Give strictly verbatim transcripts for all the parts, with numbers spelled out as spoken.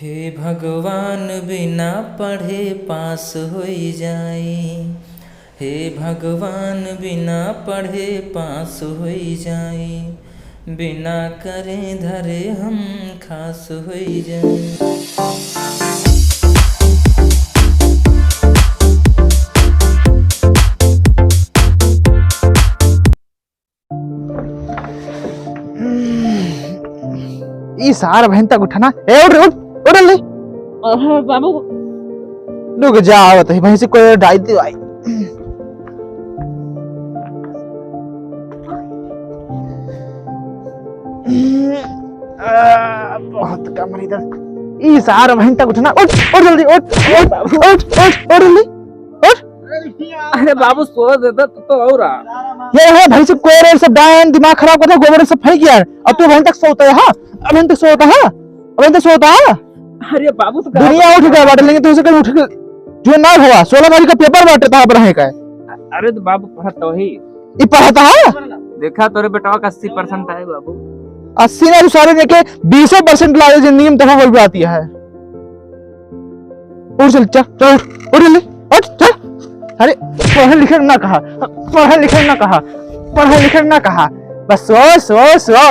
हे भगवान, बिना पढ़े पास होई जाई। हे भगवान, बिना पढ़े पास होई जाई। बिना करे धरे हम खास होई जाई। ई सार बहन तक उठना। ए, उठ रे, उठ, उठ रे। अरे बाबू। रुक जा, आवत है, भैंसी को डाई दिवाई। आ, बहुत कमर दर्द। ई सार बहन तक उठना। उठ, उठ जल्दी, उठ, उठ, उठ, उठ, उठ जल्दी। उठ। अरे बाबू, सो देता तो, तो और आ। ये है भाई से कोई रे सब डायन दिमाग खराब करता, गोबर सब फेंक यार। अब तू अभी तक सोता है, हाँ? अभी तक सोता है? अभी तक सोता है? अरे बाबू, तो दुनिया उठ गया बाटे, लेकिन तुझसे कहीं उठ के जो ना हुआ, सोलह तारीख का पेपर बाटे, तहाँ पर है का? अरे तो बाबू, पढ़त तो ही। ई पढ़त है? देखा, तोरे बेटवा का अस्सी परसेंट आए बाबू। अस्सी ना, तू सारे लेके बीसों परसेंट लाए, जिंदगी में तोहफा बोल पाती है। उठ चल, चल, चल, उठ, उठ ले, उठ, चल। अरे, पढ़े लिखे ना कहा, पढ़े लिखे ना कहा, पढ़े लिखे ना कहा, बस सो, सो, सो।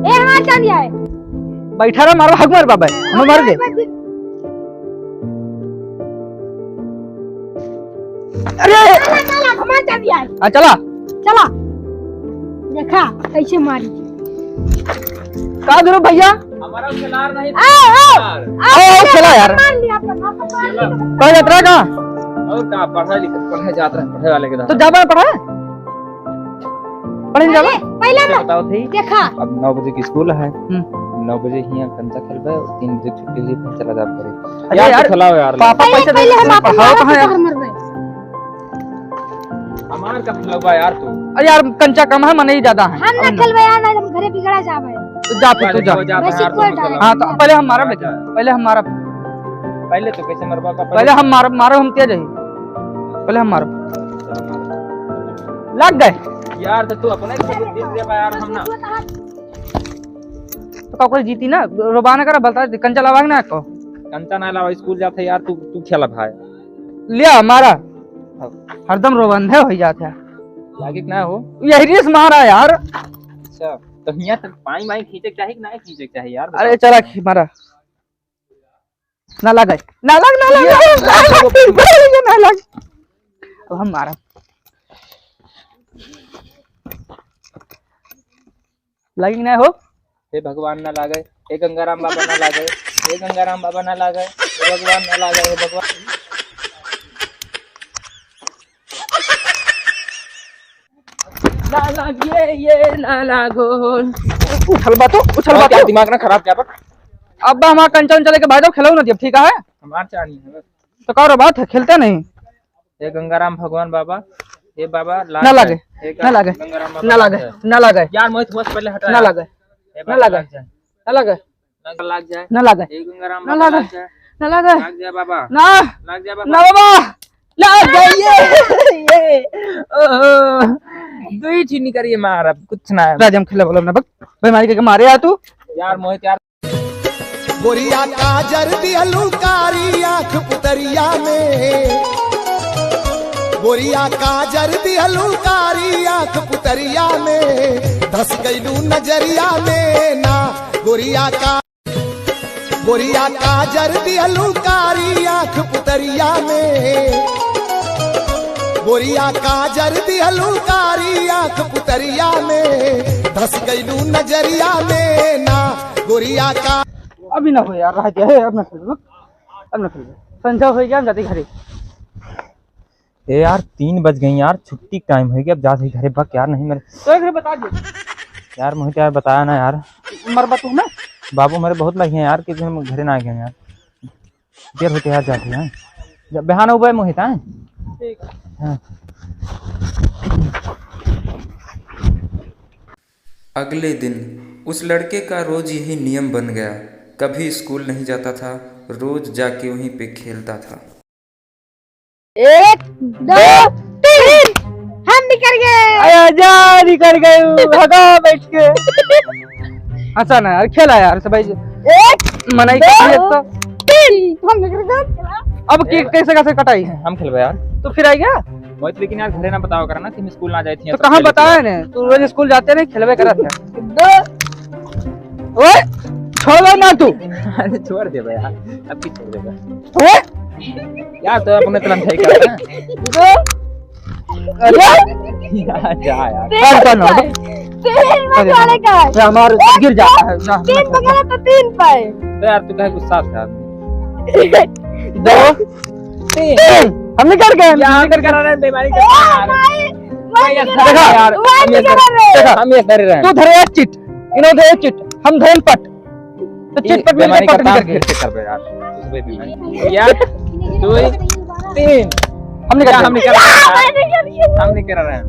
ए, हमार चांदी आए। बैठा रहा, मारो, हक मार बाबा, हम मार दे। अरे! चला, चला, घुमा चल दिया है। हाँ, चला। चला। देखा, कैसे मारी। का गुरु भैया? हमारा खिलार नहीं। आओ, आओ। यार। आओ, आओ, चला यार। मार लिया अपन, अपन मार लिया। पढ़े जात रहा का? और का, पढ़े लिखे, पढ़े जात रहे, पढ़े वाले के तो रहते। जाबा पढ़े? पढ़े नहीं जाबा? पहले, पहले अच्छा, ना। बताओ थी। देखा। अब नौ बजे की स्कूल है। हम्म। नौ बजे हियाँ कंचा खेलबे, तीन बजे छुट्टी हुई, फिर चला जाब घरे। अरे यार, यार, तो खिलाओ यार, पापा पहले, पैसे दे पहले हम दे। आपन पढ़ाओ मारे कहाँ के यार? पकड़ मरबे। हमार का खिलौबा यार तू। अरे यार, कंचा कम है, मनई ज्यादा है। हम ना अब ना। खेलबे यार, ना हम घरे बिगड़ा जाबे। तो जा फिर, तू जा। हो जाता है वैसे यार, कोई तुम डर खेलो। हाँ, तो पहले हम मारब, लेकिन पहले हम मारब। पहले तो कैसे मरबा का? पहले हम मारब, मारब हम तेज ही। पहले हम मारब। लग गए। यार, तो तू अपने से बुद्धि दे बा यार, हम ना। तो का कोई जीती ना, रोबाना करा, बलता दे, कंचा लावा ना को। कंचा ना लावा, स्कूल जाते यार, तू, तू खेला भाई। लिया, मारा। हरदम रोबंधे हो जात है। लागे कि ना हो? यही रेस मारा यार। अच्छा, तो हियाँ तक पाई माई खींचे के चाही कि ना खींचे के चाही यार? अरे चला खी-, मारा। ना लगे, ना लग, ना लग, ये ना लग, ना लग, ना लग। अब हम मारा। लागी कि ना हो? हे भगवान ना लागे, हे गंगाराम बाबा ना लागे, हे गंगाराम बाबा ना लागे, हे भगवान ना लागे, हे भगवान। ना लागे, ये ना लागो। उछल बा तो, उछल बा तो। दिमाग ना खराब क्या बा? अब हमारा कंचा उंचा लेके भाग जाओ, खिलाओ ना दिया, ठीक है? हमार चाह नहीं है बस। तो का रे बात है, खेलते नहीं? हे गंगाराम भगवान बाबा, हे बाबा, लाग ना लागे, जाए। हे ना लागे, गंगाराम बाबा, ना लाग लागे, जाए। ना लागे। यार, मोहित, होश पहले हटा ना यार। लागे, हे ना बाबा, लागे, लाग जाए। ना लागे, ना लाग जाए। ना लागे, हे गंगाराम ना बाबा, लागे, लाग जाए। ना लागे, लाग जाए बाबा। ना, लाग जाए बाबा। ना बाबा, लाग जाए। ये, ये, ओहो, दुई ठी निकरिए मार, अब कुछ ना है। राज, हम खेले बोलब ना, बक, भाई मारी के मारे आ तू। यार, मोहित यार। गोरिया काजर दिहलू कारी आँख पुतरिया में, गोरिया काजर दिहलू कारी आँख पुतरिया में, धस गइलू नजरिया में ना। गोरिया का, गोरिया काजर दिहलू कारी आँख पुतरिया में, गोरिया काजर दिहलू कारी आँख पुतरिया में, धस गइलू नजरिया में ना। गोरिया का अभी ना हो यार, रह जाए, अब ना खेलबो, अब ना खेलबो। संझा हो गया, हम जाते घरे। ए यार, तीन बज गई यार, छुट्टी का टाइम हो गया, अब जाते ही घरे। बक यार, नहीं मेरे तो एक घरे बता दे। यार, मोहित यार, बताया ना यार। मरबा तू ना। बाबू मेरे बहुत लगे हैं यार, कि हम घरे ना आ गए यार। देर होते यार जाते हैं। जब बिहान उबे मोहित, हैं? ठीक। हाँ। अगले दिन उस लड़के का रोज यही नियम बन गया। कभी स्कूल नहीं जाता था, रोज जाके वहीं पे खेलता था। एक, दो, तीन, हम निकल गए। अरे जा, निकल गए, भगा बैठ के। हंसा ना यार, खेला यार सब। एक, मनाई दो, कर दिए तो। तीन, हम निकल गए। अब की, कैसे, कैसे कटाई? हम खेलबे यार। तो फिर आई गया? वही तो, लेकिन यार घरे ना बताओ करना कि हम स्कूल ना जाए थे, तो कहाँ बताए ने? तू रोज स्कूल जाते नहीं, खेलबे करत है। दो। ओए, छोड़ो ना तू। अरे छोड़ दे बे यार, अब की छोड़ दे बे। ओए। यार तो अपने तरफ सही कर ना। दो। अरे। यार जा यार। तीन हट, हट, हट। पे। तीन में अरे, चले गए। ये हमारे एक गिर जाता है, जा। तीन पे गए तो तीन पे। तो यार तू काहे गुस्सा था? दो। तीन। तीन। हम निकल गए। यार, निकल गए। अरे, बेईमानी कर रहा है। भाई, भाई, भाई, ये देखा? यार, वही हम ये निकल रहे। देखा? हम ये कर रहे हैं। तू धरे एक चिट, इन्हों धरे एक चिट, हम धरे पट। तो ये चिट पट मिलके बेईमानी का पट काम निकल गए। फिर से कर दो यार। यार, दो, तीन। हम निकल यार, गए। हम निकल गए। यार, मैं निकल गया। हम निकल रहे हैं।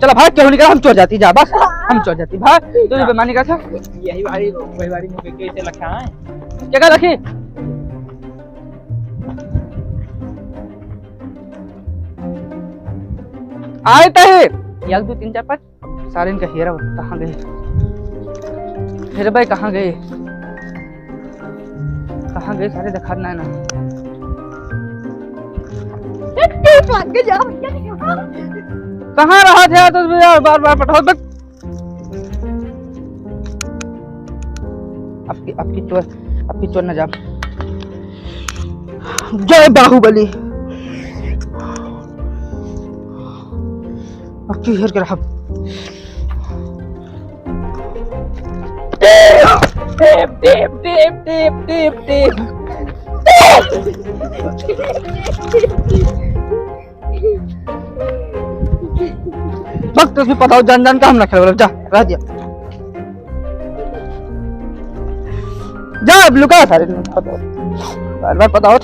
चला भाग, केहू निकल, हम चोर जाती, जा बस, हम चोर जाती, भाग। तू जो बेईमानी का था। यही वाली, वही वाली मुंह पे कैसे लखा है? क्या लखी? आए तहे। एक, दो, तीन, चार, पाँच। सारे इनका हेरा कहाँ गए? हेरा भाई कहाँ गए? कहाँ गए सारे, दिखात ना है ना। कहाँ रहा था तो यार, बार बार पठाओ बस। अब की, अब की चोर, अब की चोर ना जा। जय बाहुबली। अब की हेर के रहा। Tape, tape, tape, tape, tape, tape. बस तो उसमें पता हो, जान जान का हम ना खेल, जा, रह दिया। जा, अब लुका सारे, बार बार पता हो।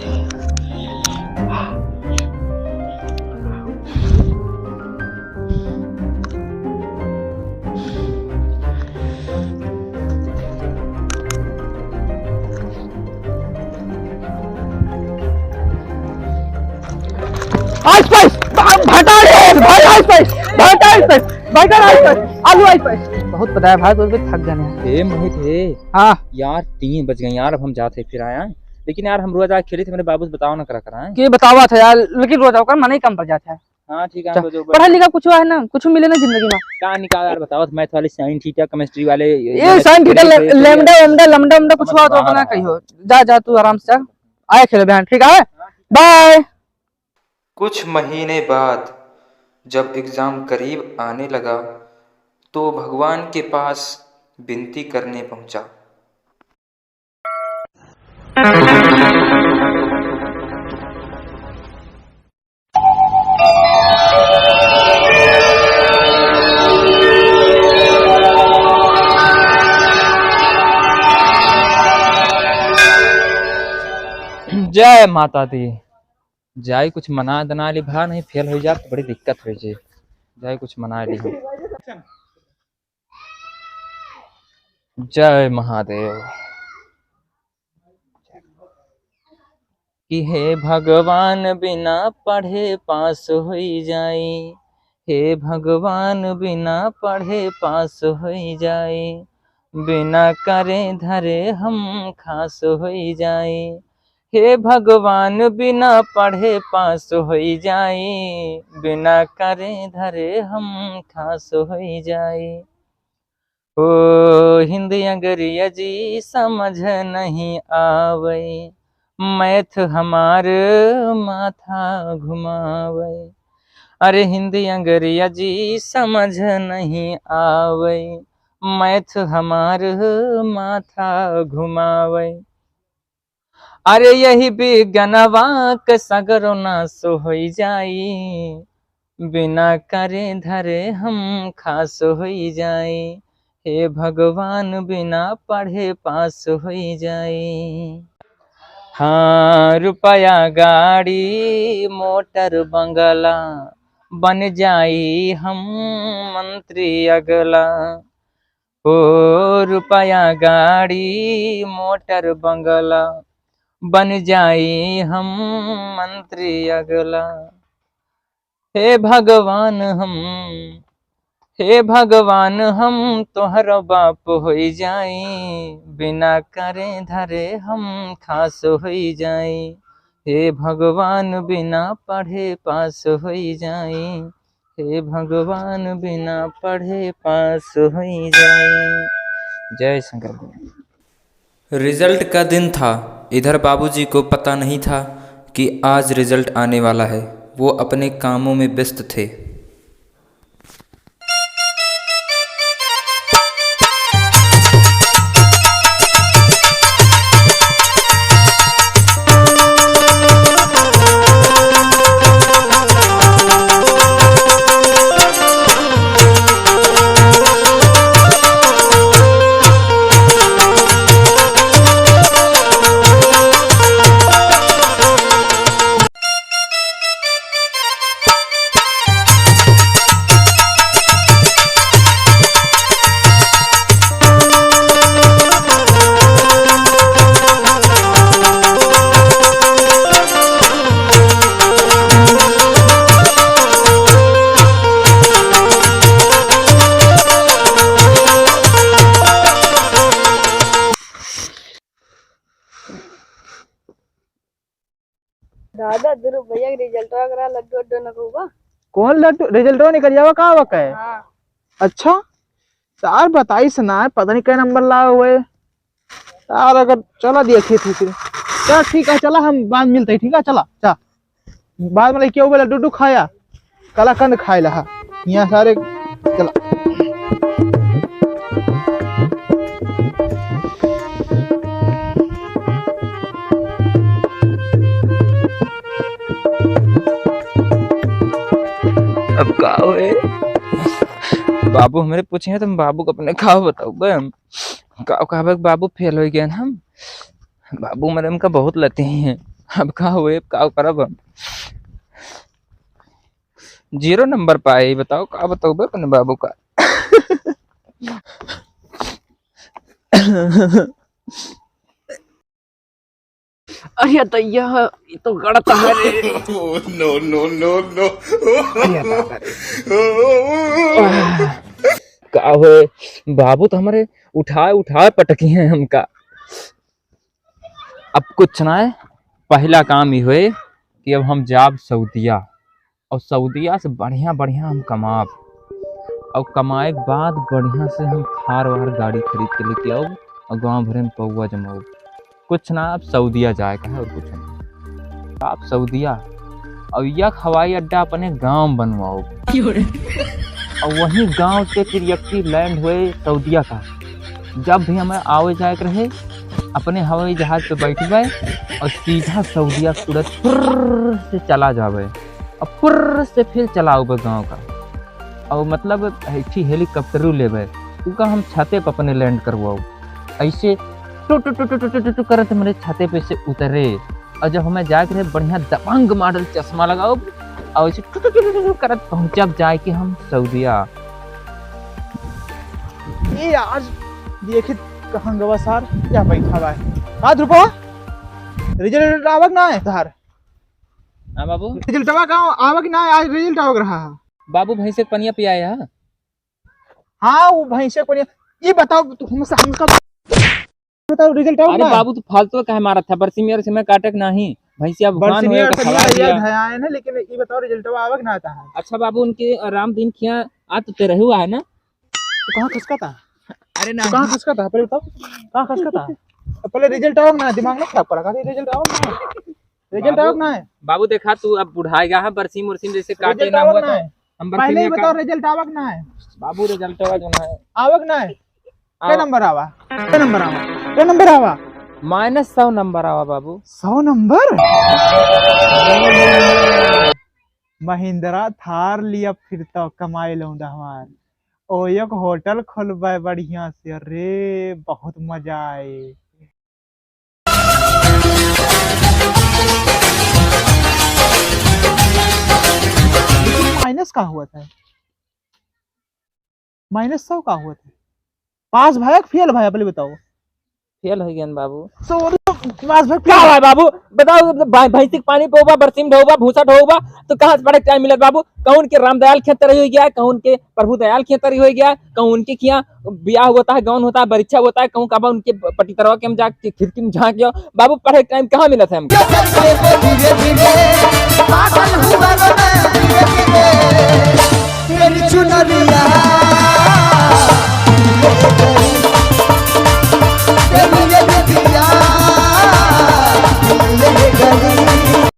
आइस पाइस, भा-, भाटा आइस, भाई आइस पाइस, भाटा आइस पाइस, बैगन आइस पाइस, आलू आइस पाइस। बहुत पता है भाई, तो भी थक गए हैं। ए मोहित, ए। हाँ। यार, तीन बज गए यार, अब हम जाते फिर आए हैं। लेकिन यार, हम रोज आके खेले थे, मेरे बाबू से बताओ ना करा करा है। के बतावा था यार, लेकिन रोज आओ कर, मन ही कम पड़ जाता है। हाँ, ठीक है, हम रोज आओ। पढ़ा लिखा कुछ हुआ है ना, कुछ मिले ना जिंदगी में। का निकाल यार, बताओ, math वाले, sin theta, chemistry वाले, ये ये sin theta, ले-, ले-, lambda, omda, lambda, omda कुछ हुआ तो अपना कहियो। जा, जा, तू आराम से जा। आए खेले बहन, ठीक है? बाय। कुछ महीने बाद जब एग्जाम करीब आने लगा, तो भगवान के पास विनती करने पहुंचा। जय माता दी। जाई कुछ मना दना ली भा, नहीं फेल हो जाब तो बड़ी दिक्कत हो जाए। जाई कुछ मना ली। जय महादेव। कि हे भगवान बिना पढ़े पास होई जाई, हे भगवान बिना पढ़े पास होई जाई, बिना करे धरे हम खास होई जाई। हे भगवान बिना पढ़े पास होई जाई, बिना करे धरे हम खास होई जाई। ओ हिंद अंगरिया जी समझ नहीं आवै, math हमार माथा घुमावै। अरे हिंद अंगरिया जी समझ नहीं आवै, math हमार माथा घुमावै। अरे यही बिगनवा के सगरो नास होई जाई, बिना करे धरे हम खास होई जाई। हे भगवान बिना पढ़े पास होई जाई। हाँ, रुपया, गाड़ी, मोटर, बंगला, बन जाई हम मंत्री अगला। ओ, रुपया, गाड़ी, मोटर, बंगला, बन जाई हम मंत्री अगला। हे भगवान हम, हे भगवान हम तोहर बाप होई जाई, बिना करे धरे हम खास होई जाई। हे भगवान बिना पढ़े पास होई जाई, हे भगवान बिना पढ़े पास होई जाई। जय शंकर भगवान। रिजल्ट का दिन था। इधर बाबूजी को पता नहीं था कि आज रिजल्ट आने वाला है। वो अपने कामों में व्यस्त थे। दादा, ध्रुव भैया के रिजल्टवा करा, लड्डू वड्डू न कहूबा? कौन लड्डू? रिजल्टवा निकल जावा का हुआ कहे? हाँ। अच्छा, सार बताइस ना, पता नहीं कै नंबर लाए हुए। यार, अगर चला दिया ठीक, ठीक। चल, ठीक है, चला, हम बाद में मिलते हैं, ठीक है, चला, चला। बाद में लइके आउबे ला डुडू खाया, कलाकंद खाए ला। यहाँ सारे चला। अब का होए? बाबू हमरे पूछे हैं, तुम बाबू को अपने का बताओ बे हम? का कहबे कि बाबू फेल हो गए हम? बाबू मरे हमका बहुत लती हैं। अब का होए, अब का करब हम? जीरो नंबर पाए, बताओ का बताओ बे अपने बाबू का? अरे दैया, ये तो गड़त है रे। Oh, no, no, no, no। अरे दादा रे। का होए, बाबू तो हमरे उठाए उठाए पटकी हैं हमका। अब कुछ ना है, पहला काम ई होए कि अब हम जाब सऊदिया, और सऊदिया से बढ़िया बढ़िया हम कमाब, और कमाए के बाद बढ़िया से हम थार वार गाड़ी खरीद के लेके आउब और गाँव भरे में पौवा जमाउब। कुछ ना, अब सऊदिया जाए का है और कुछ नहीं। अब सऊदिया और यक हवाई अड्डा अपने गाँव बनवाउब। क्यों रे? और वहीं गाँव से फिर यक्की लैंड हुए सऊदिया का। जब भी हमें आवे जाए के रहे, अपने हवाई जहाज पे बैठ गए और सीधा सऊदिया के उड़त फुर्र से चला जावे। और फुर्र से फिर चला आवे गाँव का। और मतलब एक ठी हेलीकॉप्टरू लेवे, उका हम छते पे अपने लैंड करवाओ। ऐसे टु टु टु टु टु टु टु टु करत हमरे छते पे से उतरे। और जब हमें जाके रहे बढ़िया दबंग मॉडल चश्मा लगाओ, और ऐसे टु टु टु टु टु टु करत पहुँचब जाए के हम सऊदिया। ए यार, देखित कहाँ गवा सार, या बैठा बा। का ध्रुपा? रिजल्ट आवक ना है तोहार? हाँ बाबू। रिजल्टवा का आवक ना है, आज रिजल्ट आवक रहा है। बाबू भैंसे के पनिया पियाए है। हाँ, वो भैंसे के पनिया। ये बताओ, तू हमसे, हमका बताओ, रिजल्ट आवक अरे ना है? बाबू, तू फालतू काहे मारत है? बरसी में और समय काटक नाही, भैंसिया भुखान बरसी होए में तो और खवा समय दिया। धयाए ना, लेकिन ये बताओ, रिजल्टवा आवक ना आता है? अच्छा बाबू, उनके राम दिन खिया आ तो तेरे हुआ है ना? तू कहाँ खसका था? अरे तू ना। कहाँ खसका था? पहले बताओ, कहाँ खसका था? पहले रिजल्ट आवक ना, दिमाग ना खराब करा, कहाँ रिजल्ट आवक ना है? रिजल्ट बाबू, आवक ना है? बाबू देखा, तू अब बुढ़ाएगा है, बरसीम उरसीम जैसे काटे रिजल्ट ना आवक हुआ ना तो है? हम बरसीम पहले ही में बताओ, का- रिजल्ट आवक ना है? बाबू, रिजल्ट आवक ना है। आवक ना है? कै आवा। नंबर आवा? कै नंबर आवा? कै नंबर आवा? माइनस सौ नंबर आवा बाबू। सौ नंबर? महिंद्रा थार लिया फिरता कमाए लौंडा हमार। ओ एक होटल खोलबे बढ़िया से, अरे बहुत मजा आए। का हुआ था? माइनस सौ का हुआ था? पास भया कि फेल भया, पहले बताओ। फेल हो गया बाबू। सॉरी, पास भया, का है बाबू? बताओ, भै-, भैंसी के पानी पियोबा, बरसीम ढोबा, भूसा ढोबा, तो कहाँ से पढ़े टाइम मिलत बाबू? कहूँ के रामदयाल खेतरी हो गया, कहूँ के प्रभु दयाल खेतरी हो गया, कहूँ के किया बियाह होता है, गौन होता है, बरीक्षा होता है, कहूँ का बा उनके पटितरवा के हम जाके खिड़की में झाँक गया। बाबू, पढ़े टाइम कहाँ मिलत है हमको? धीरे धीरे पागल हुआ रे मैं, धीरे धीरे